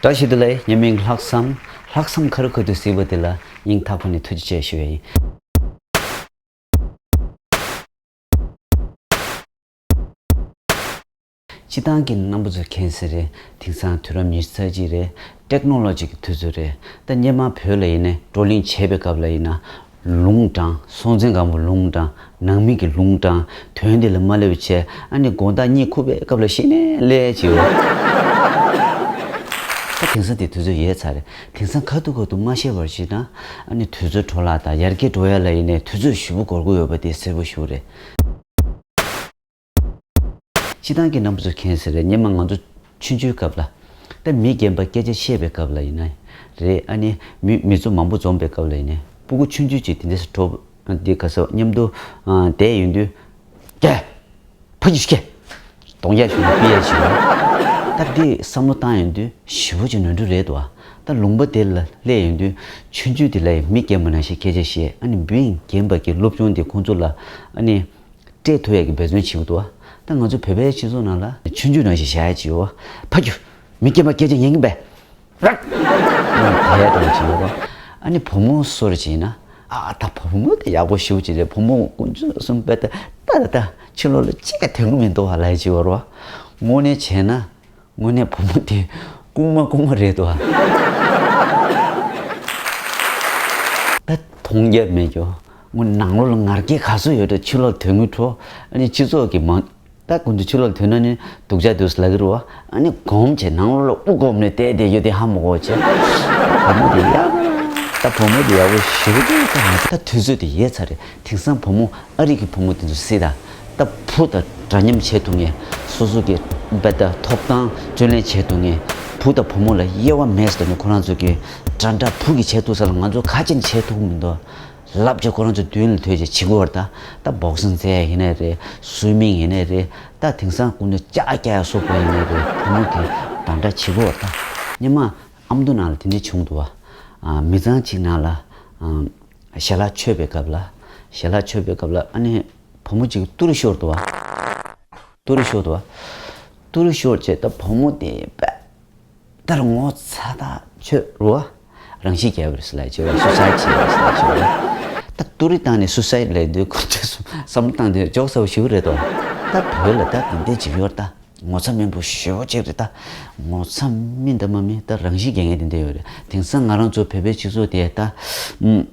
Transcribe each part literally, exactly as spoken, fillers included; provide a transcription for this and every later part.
བཀྲ་ཤིས་བདེ་ལེགས། ངའི་མིང་ལྷག་བསམ། ལྷག་བསམ་ཁ་རུ་ཁ་ཐུག་གཟིགས་པ་དེ་ལ་སྙིང་ཐག་པ་ནས་ཐུགས་རྗེ་ཆེ་ཞུ་ཡ་ཡིན། སྤྱི་བཏང་གི་རྣམ་པ་ཚོ་མཁྱེན་གསལ་རེད། དེང་སང་དུས་རབས་ཉི་ཤུ་རྩ་གཅིག་རེད། ཊེག་ནོ་ལོ་ཇི་གི་དུས་ཚོད་རེད། ད་སྔོན་མ་བོད་ལ་ཡིན་ནའི་བགྲོ་གླེང་བྱེད་པའི་སྐབས་ལ་ཡིན་ན། ལུང་དྲངས། སྲོང་བཙན་སྒམ་པོ་ལུང་དྲངས། ནང་མི་གི་ལུང་དྲངས། དོན་དེ་ལ་མ་སླེབས་པ་བྱས། ཨ་ནི་དགོང་དག་གཉིད་ཁུག་པའི་སྐབས་ལ་གཞི་ནས་སླེབས་བྱས་ཡོད། ད་དེང་སང་དེ་དུས་ཚོད་ཡལ་ཚར་རེད། དེང་སང་ཁ་ཐུག་ཁ་ཐུག་མ་བཤད་པར་བྱས་ན། ཨ་ནི་དུས་ཚོད་འཕྲོ་བརླག་དང་ཡར་རྒྱས་འགྲོ་ཡ་ལ་ཡིན་ནའི་དུས་ཚོད་ཞེ་པོ་འགོར་གྱི་ཡོད་པ་དེ་གསལ་པོ་ཞེ་པོ་རེད། སྤྱི་བཏང་གི་རྣམ་པ་ཚོ་མཁྱེན་གསལ་རེད། སྔོན་མ་ང་ཚོ་ཆུང་ཆུང་སྐབས་ལ། ད་མི་རྒན་པ་སྐད་ཆ་བཤད་པའི་སྐབས་ལ་ཡིན་ན་རེད། ཨ་ནི་མི་མི་ཚོ་མང་པོ་འཛོམས་པའི་སྐབས་ལ་ཡིན་ནའི་སྤུ་གུ་ཆུང་ཆུང་ཅིག་དེ་འདྲས་སུ་འགྲོ། འདི་ག་ས་མཉམ་དུ་ཨ་བསྡད་ཡོང་དུས། ཀྱེ། ཕ་གི་ཤི་ཀྱེ། གདོང་རྒྱག་ཞུ་ན་ཕི་ཡ་ཞུ་ན། ད་འདི་བསམ་བློ་བཏང་ཡོང་དུས་ཞེ་པོ་ཅིག་ནོར་འཁྲུལ་རེད་འདུག་ད་ལུང་པ་དེ་ལ་སླེབས་ཡོང་དུས་ཆུང་ཆུང་དེ་ལ་ཡང་མི་རྒན་པ་ནང་བཞིན་སྐད་ཆ་བཤད། ཨ་ནི་མི་རྒན་པ་གི་སློབ་སྦྱོང་དེ་ཁོང་ཚོ་ལ་ཨ་ནི་སྤྲད་ཐུབ་ཡ་གི་འབད་བརྩོན་བྱེད་ཀྱི་འདུག་ད་ང་ཚོ་བོད་པའི་སྤྱི་ཚོགས་ནང་ལ་ཆུང་ཆུང་ནང་བཞིན་བྱ་ཡ་ཅིག་ཡོད། ཕ་གི་མི་རྒན་པ་སྐད་ཆ་ཉན་གི་མེད། རག་དེ་འདྲ་ཅིག་ཡོད་རོ། ཨ་ནི་བུ་མོ་སོ་རེ་ཅིག་ཡིན་ན། ཨ་ད་བུ་མོ་དེ་ཡག་པོ་ཞེ་པོ་ཅིག་རེད། བུ་མོ་དཀོན་མཆོག་གསུམ་པས་ད་ད་ད་ད་ཕྱི་ལོགས་ལ་གཅིག་ཀྱང་ཐོན་གི་མི་འདུག་ཧ་ལབ་ཡ་ཅིག་ཡོད་རོ། དངོས་གནས་བྱས་ན། དངོས་གནས་བུ་མོ་དེ་རྐུན་མ་རྐུན་མ་རེད་འདུག་ཨ། ད་མཐོང་རྒྱ་མེད་ཀྱོ། དངོས་ནང་ལོགས་ལ་ངར་སྐད་ག་ཚོད་ཡོད་ད་ཕྱི་ལོགས་ཐོན་གི་འགྲོ། ཨ་ནི་སྤྱི་ཚོགས་ཀྱི་མང་། ད་ཁོང་ཚོ་ཕྱི་ལོགས་ཐོན་ན་ནི་སྡུག་ཅག་འདུག་ལབ་ཀྱི་རེད་བ། ཨ་ནི་གོམས་བྱས་ནང་ལོགས་ལ་དབུ་གོམས་ནས་བསྡད་བསྡད་རྒྱུ་དེ་ཧ་མ་གོ་བྱས། བུ་མོ་དེ་ཡག་པོ། ད་བུ་མོ་དེ་ཡག་པོ་ཞེ་པོ་ཅིག་ད་ང་ད་དུས་ཚོད་དེ་ཡལ་ཚར་རེད། དེང་སང་བུ་མོ་ཨ་རི་གི་བུ་མོ་དེ་ཚོ་སྲིད་ད། ད་བུ་དང་འདྲ་མཉམ་བྱེད་ཐུབ་ངེས། སོ་སོ་གི་བེ་ད་ཐོབ་ཐང་སྤྲོད་ལེན་བྱེད་ཐུབ་ངེས། བུ་དང་བུ་མོ་ལ་དབྱེ་བ་མེད་ཟེར་ནས་ཁོ་རང་ཚོ་གི་འདྲ་འདྲ་བུ་གི་བྱེད་ཐུབ་ས་ལ་ང་ཚོ་ག་ཅིག་བྱེད་ཐུབ་མི་འདུག་ལབ་བྱས་ཁོ་རང་ཚོ་མདུན་ལ་ཐོན་བྱས་བྱེད་དགོས་རེད་ད། ད་བོག་སིང་རྩེ་ཡིན་ནའི་རེད། སུའི་མིང་ཡིན་ནའི་རེད། ད་དེང་སང་ཀུན་ཏུ་ལྕགས་རྒྱག་ཡ་སོགས་པ་ཡིན་ནའི་རེད། བུ་མོ་གི་འདྲ་འདྲ་བྱེད་དགོས་རེད་ད། སྔོན་མ་ཨ་མདོ་ནང་ལ་དེ་འདྲ་བྱུང་འདུག་བ། མི་ཚང་གཅིག་ནང་ལ་ཞལ་ལག་མཆོད་པའི་སྐབས་ལ། ཞལ་ལག་མཆོད་པའི་སྐབས་ལ་ཨ་ནི་བུ་མོ་གཅིག་ཏུ་རུ་ཤོར་འདུག་བ། ཏུ་རུ་ཤོར་འདུག་བ། ཏུ་རུ་ཤོར་བྱས་ད་བུ་མོ་དེ་བས། ལྟར་ངོ་ཚ་ཐག་ཆོད་རུ་བ། རང་ཤི་རྒྱག་པ་རེད་ཟེར་ལབ་བྱས་པ། སུ་སའི་ཌི་བྱེད་པ་རེད་ཟེར་ལབ་བྱས་པ། ད་ཏུ་རི་བཏང་ནས་སུ་སའི་ཌི་ལབ་དུས་ཁོ་ཚོས་བསམ་བློ་བཏང་དུས་འཇོག་ཚ་པོ་ཞིག་རེད་དོ། ད་བོད་ལ་ད་དེ་འདྲ་ཅིག་ཡོད་ད། ངོ་ཚ་མེད་པོ་ཞེ་པོ་ཅིག་རེད་ད། ངོ་ཚ་མིན་ད་མ་མིན་ད་རང་ཤི་རྒྱག་མཁན་དེ་འདྲ་ཡོད་རེད། དེང་སང་ང་རང་ཚོ་བོད་པའི་སྤྱི་ཚོགས་དེ་ད། ཨུམ།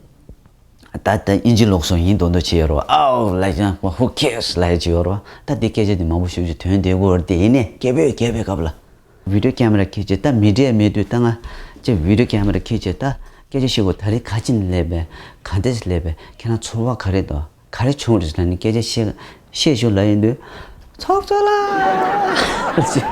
ད་ལྟ་དབྱིན་ཇི་ལུགས་སྲོལ་ཡིན་མདོག་མདོག་བྱས་ཡོད་རེད་བ། ཨའོ་ལབ་ཀྱང་who cares ལབ་ཡ་ཅིག་ཡོད་རེད་བ། ད་འདི་སྐད་ཆ་འདི་མང་པོ་ཞེ་པོ་ཅིག་ཐོན་བསྡད་ཀྱི་ཡོད་རེད་དེ། ཡིན་ནའི་སྐད་འབོད་རྒྱག་པའི་སྐབས་ལ། བི་ཌིའོ་ཀེ་མ་ར་འཁྱེར་བྱས། ད་མི་ཌི་ཡ་མེད་དུས་ད་ང་ཅིག་བི་ཌིའོ་ཀེ་མ་ར་འཁྱེར་བྱས་ད་སྐད་ཆ་བཤད་དགོས། ད་རེས་ག་ཅིག་ནས་སླེབས་པས། ག་འདྲས་སླེབས་པས། ཁྱེད་རང་ཚོར་བ་ག་རེ་འདུག་ག་རེ་བྱུང་རེད་ཟེར་ནས་སྐད་ཆ་བཤད་བཤད་ཞོར་ལ་ཡིན་དུས། ཚོགས་གཙོ་ལགས།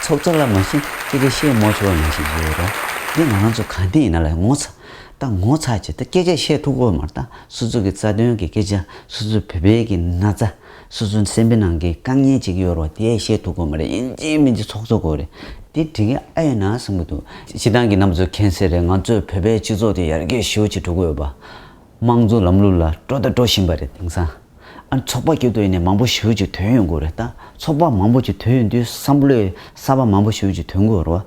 ཚོགས་གཙོ་ལགས་མ་གཞི་སྐད་ཆ་བཤད་མ་ཆོག་པ་ནང་བཞིན་བྱས་ཡོད་རེད། འདི་ང་རང་ཚོ་ག་འདི་ཡིན་ན་ལ་ངོ་ཚ། ད་ངོ་ཚ་བྱས་ད་སྐད་ཆ་བཤད་ཐུབ་ཀྱི་ཡོད་མ་རེད། ད་སོ་སོ་གི་རྩ་དོན་གྱི་སྐད་ཆ། སོ་སོ་བོད་པའི་གི་ན་ཚ། སོ་སོ་སེམས་པའི་ནང་གི་དཀའ་ངལ་ཅིག་ཡོད་རེད་བ། དེ་བཤད་ཐུབ་ཀྱི་ཡོད་མ་རེད། ཡིན་གཅིག་མིན་གཅིག་ཚོགས་གཙོ་དགོས་རེད། དེ་འགྲིག་གི་ཨ་ཡོད་ན་བསམ་གྱི་འདུག་སྤྱི་བཏང་གི་རྣམ་ཚོ་མཁྱེན་གསལ་རེད། ང་ཚོའི་བོད་པའི་སྤྱི་ཚོགས་དེ་ཡར་རྒྱས་ཞེ་པོ་ཅིག་འགྲོ་གི་ཡོད་པ། དམངས་གཙོ་ལམ་ལུགས་ལ་འགྲོ་དང་འགྲོ་བཞིན་པ་རེད་དེང་སང་། ཨ་ནི་ཚོགས་པ་བརྒྱུད་དུ་ཡིན་ནའི་མང་པོ་ཞེ་པོ་ཅིག་ཐོན་ཡོང་གི་རེད་ད། ཚོགས་པ་མང་པོ་ཅིག་ཐོན་ཡོང་དུས་བསམ་བློའི་གསར་པ་མང་པོ་ཞེ་པོ་ཅིག་ཐོན་གི་ཡོད་རེད་བ།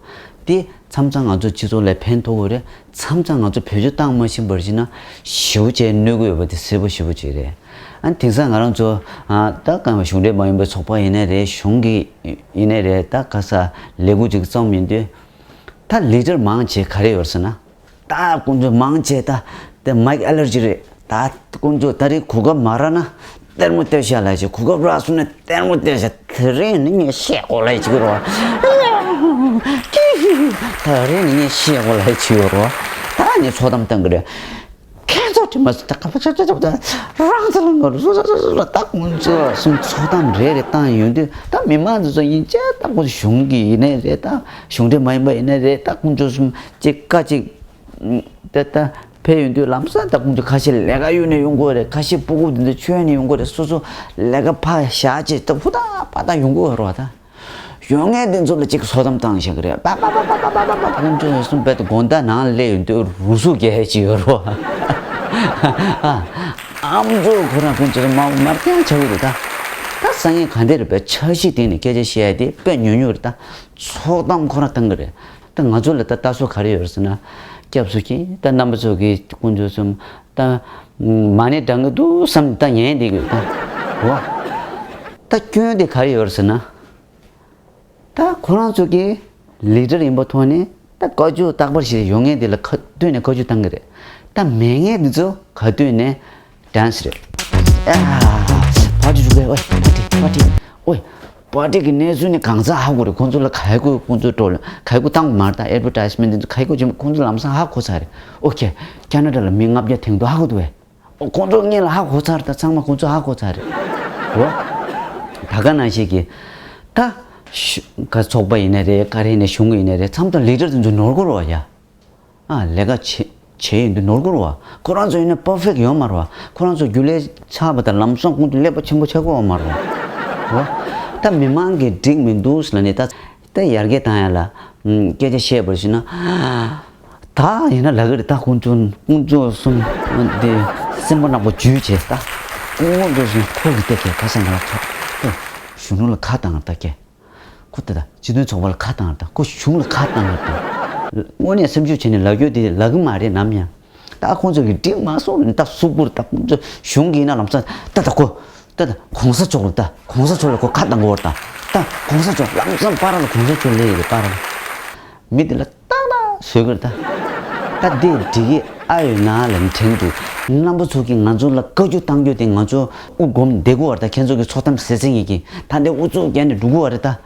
དེ་མཚམས་མཚམས་ང་ཚོ་སྤྱི་ཚོགས་ལ་ཕན་ཐོགས་གི་རེད། མཚམས་མཚམས་ང་ཚོ་བེད་སྤྱོད་བཏང་མ་ཤེས་པར་བྱས་ན་ཞེ་པོ་ཅིག་གནོད་གི་ཡོད་པ་དེ་གསལ་པོ་ཞེ་པོ་ཅིག་རེད། ཨ་ནི་དེང་སང་ང་རང་ཚོ་ཨ་ད་གང་གཞུང་འབྲེལ་མ་ཡིན་པའི་ཚོགས་པ་ཡིན་ནའི་རེད། གཞུང་གི་ཡིན་ནའི་རེད། ད་ག་ས་ལས་འགུལ་ཅིག་བརྩམས་ཡོང་དུས་ད་ལི་ཌར་མང་ཆེ་ག་རེ་ཡོད་ཟེར་ན། ད་ཁོང་ཚོ་མང་ཆེ་ད་དེ་མའིག་ཨེ་ལར་ཇི་རེད། ད་ཁོང་ཚོ་ད་རེས་གོ་སྐབས་མ་རག་ན་ལྟད་མོ་སྟེར་ཤག་ལབ་བྱས། གོ་སྐབས་རག་སོང་ན་ལྟད་མོ་སྟེར་ཤག་དེ་རིང་ནི་ངས་བཤད་དགོས་ལབ་བྱེད་ཀྱི་རེད་བ། ད་རིང་ནི་ངས་བཤད་དགོས་ལབ་བྱེད་ཀྱི་རེད་བ། ད་ངས་ཚོགས་གཏམ་བཏང་གི་རེད། ཁྱེད་ཚོ་དྲི་མ་ཟེར་ད་ག་པ་ཆ་ཆ་ཆ་ད་རང་ཚོ་ལ་ངོ་རེ་སོ་སོ་སོ་སོ་ད་ཁོང་ཚོ་གསུམ་ཚོགས་གཏམ་རེ་རེ་བཏང་ཡོང་དུས་ད་མི་མང་ཚོ་ཚོ་ཡིན་ཆད་ད་ཁོང་ཚོ་གཞུང་གི་ཡིན་ནའི་རེད། ད་གཞུང་འབྲེལ་མ་ཡིན་པ་ཡིན་ནའི་རེད། ད་ཁོང་ཚོ་གསུམ་གཅིག་ཀ་གཅིག་ད་ད་ཕེབས་ཡོང་དུས་ལམ་སང་ད་ཁོང་ཚོ་ཁ་ཤས་ལས་ཀ་གཡུག་ནས་ཡོང་གི་རེད། ཁ་ཤས་སྤུ་གུ་འདི་ཚོ་མཆོད་ནས་ཡོང་གི་རེད། སོ་སོ་ལས་ཀ་ཕར་བཞག་བྱས་ད་ཧུར་ཐག་པ་ད་ཡོང་གི་རེད་བ། ད་ཡོང་མཁན་དེ་ཚོ་ལ་གཅིག་ཚོགས་གཏམ་བཏང་བཞག་གི་རེད། པ་པ་པ་པ་ཁོང་ཚོ་གསུམ་བས་ད་དགོང་དག་ནང་སླེབས་ཡོང་དུས་རུ་སུག་རྒྱག་ཡས་ཅིག་ཡོད་རེད་བ། ཨ་ཨམ་ཅོག་ཁོ་རང་ཁོང་ཚོ་མ་མར་ཀྱང་བྱ་གི་རེད་ད། ད་སང་ཉིན་ག་འདྲ་རེད་པས། འཆར་གཞི་སྟེང་ནས་སྐད་ཆ་བཤད་ཡ་དེ་དཔེ་ཉུང་ཉུང་རེད་ད། ཚོགས་གཏམ་ཁོ་རང་བཏང་གི་རེད། ང་ཚོ་ལ་ད་ལྟ་སོ་ག་རེ་ཡོད་རེད་ཟེར་ན། སྐྱབས་སུ་མཆི། ད་རྣམ་པ་ཚོ་གིས་དཀོན་མཆོག་གསུམ་ད་མ་ཎི་བགྲང་གི་འདུག་བསམ་ནས་ད་ཉན་བསྡད་ཀྱི་ཡོད་ད། འོ། ད་སྐྱོན་དེ་ག་རེ་ཡོད་རེད་ཟེར་ན། ད་ཁོ་རང་ཚོ་གི་ལི་ཌར་ཡིན་པ་ཐོག་ནས་ད་བཀའ་བཀྱོན་རྟག་པར་ཞིག་ཡོད་མཁན་དེ་ལ་ཁ་བཏོན་ནས་བཀའ་བཀྱོན་བཏང་གི་རེད། ད་མེད་མཁན་དེ་ཚོ་ག་བཏོན་ནས་ཌན་སི་རེད། ཨ། པར་ཊི་འགྲོ་གི་རེད། ཨོའི། པར་ཊི། པར་ཊི། ཨོའི། པར་ཊི་གི་གནས་ཚུལ་ནི་གང་ཚང་ཧ་གོ་རེད། ཁོང་ཚོ་ལ་ག་ཡ་གུ་ཁོང་ཚོའི་འགྲོ་ལ་ག་ཡ་གུ་བཏང་མ་རེད། ད་ཨེཌ་ཝར་ཊའི་སི་མེན་ཊི་འདི་ཚོ་ག་ཡ་གུ་བྱེད་མ། ཁོང་ཚོ་ལམ་སང་ཧ་གོ་ཚར་རེད། ཨོ་ཁེ། ཁེ་ན་ཌ་ལ་མི་ལྔ་བརྒྱ་དེང་དུ་ཧ་གོ་འདུག་བས། ཁོང་ཚོ་སྔོན་ལ་ཧ་གོ་ཚར། ད་ཚང་མ་ཁོང་ཚོ་ཧ་གོ་ཚར་རེད། འོ། ད་ག་ནང་བཞིན་གྱི་ད་ཤུ་ག་ཚོགས་པ་ཡིན་ནའི་རེད། ག་རེ་ཡིན་ནའི་གཞུང་ཡིན་ནའི་རེད། མཚམས་དང་ལི་ཌར་དེ་ཚོ་ནོར་གོ་རོགས་ཡ། ཨ། ལས་ཀ་བྱེད་བྱེད་ཡིན་དུས་ནོར་གོ་རོགས། ཁོ་རང་ཚོ་ཡིན་ན་པར་ཕེག་ཡོད་མ་རོགས། ཁོ་རང་ཚོ་རྒྱུན་ལས་ཆགས་པ་དང་ལམ་སང་ཁོང་ཚོ་ཀླད་པ་ཆེན་པོ་ཆགས་གོ་མ་རོགས། འོ། ད་མི་མང་གིས་འགྲིག་མི་འདུག་ཟེར་ལ་ནི་ད། ད་ཡར་རྒྱས་བཏང་ཡ་ལ། ཨུམ། སྐད་ཆ་བཤད་པར་ཞུས་ན། ད་ཡིན་ན་ལབ་ཀྱི་རེད། ད་དཀོན་མཆོག་དཀོན་མཆོག་གསུམ་འདི་སེམས་པ་ནག་པོ་ཇུས་བྱས། ད་དཀོན་མཆོག་གསུམ་ཁོ་གི་སྟེགས་ཀྱི་ཁ་སང་ང་ལ་ཁ་ད་གཞོན་ནུ་ལ་ཁ་བཏང་ད་ཀྱེ། ཁོ་ད་ད་སྤྱི་མཐུན་ཚོགས་པ་ལ་ཁ་བཏང་ད། ཁོ་གཞུང་ལ་ཁ་བཏང་ད། དངོས་གནས་སེམས་ཤུགས་བྱས་ནས་ལབ་རྒྱུ་དེ་ལབ་གི་མ་རེད་ནམ་ཡང་། ད་ཁོང་ཚོ་གིས་འགྲིག་མ་སོང་ནས་ད་གཟུགས་པོར་ད་ཁོང་ཚོ་གཞུང་གིས་ན་ལམ་སང་ད་ད་ཁོ། ད་ད་གོང་ས་མཆོག་ལ་ད་གོང་ས་མཆོག་ལ་ཁོ་ཁ་བཏང་གོ་བར་ད། ད་གོང་ས་མཆོག་ལམ་སང་པར་ལ་གོང་ས་མཆོག་ལས་ཡོད་རེད་པར་ལ། མི་དེ་ལ་ཏག་ཏག་བཟོས་གི་རེད་ད། ད་འདི་འགྲིག་གི་ཨ་ཡོད་ན་ལ་དྲན་འདུག་རྣམ་པ་ཚོ་གིས་ང་ཚོ་ལ་བཀའ་བཀྱོན་བཏང་རྒྱུ་དེ་ང་ཚོ་དབུ་སྒོམ་བསྡད་དགོས་བར་ད། ཁྱེད་ཚོ་གི་ཚོགས་གཏམ་ཟེར་ཟིན་ཡིན་གི་ད་འདི་ཨུ་ཚུགས་བརྒྱབ་ནས་འགྲོ་དགོས་བ་རེད་ད།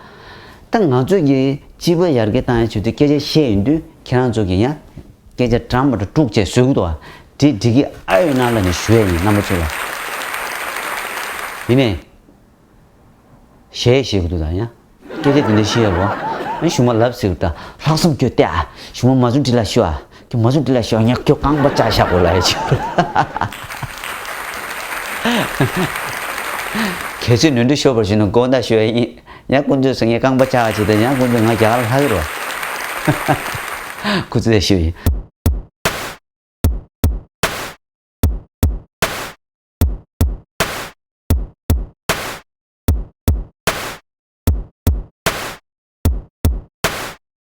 ད་ང་ཚོ་གིས་སྤྱི་པ་ཡར་རྒྱས་བཏང་ཡ་བྱེད་དུས་སྐད་ཆ་བཤད་ཡོང་དུས་ཁྱེད་རང་ཚོ་གིས་ཡང་། སྐད་ཆ་འདྲ་མི་འདྲ་དཀྲུག་བྱས་བཟོས་ཀྱི་འདུག་བ། འདི་འགྲིག་གི་ཨ་ཡོད་ན་ལབ་ནས་ཞུ་ཡས་ཡིན་རྣམ་པ་ཚོ་ལ། ཡིན་ནའི། གཞས་བཤད་ཀྱི་འདུག་ད་ཡ། སྐད་ཆ་དེ་འདྲ་བཤད་ཡོད་རེད་བ། ཨ་གཞུང་མ་ལབ་ཟེར་གི་ད། ལྷག་བསམ་སྐྱོ་སྟེ་ཨ། གཞུང་མ་མ་བཟོ་འདི་ལ་ཤོག་ཨ། ཁྱོད་མ་བཟོ་འདི་ལ་ཤོག་ཉག་ཁྱོད་རྐང་པ་བཅག་བཞག་གོ་ལ་ཡ་ཆེ། གལ་སྲིད་ནོར་འཁྲུལ་ཤོར་བར་བྱུང་ན་དགོངས་དག་ཞུ་ཡ་ཡིན། ཡང་དཀོན་མཆོག་སེང་གེ་རྐང་པ་ཆག་བྱེད་དེ་ཡང་དཀོན་མཆོག་ང་རྒྱ་གར་ལྷག་རོ། ཁུ་ཚུར་ཞུ་ཡིན།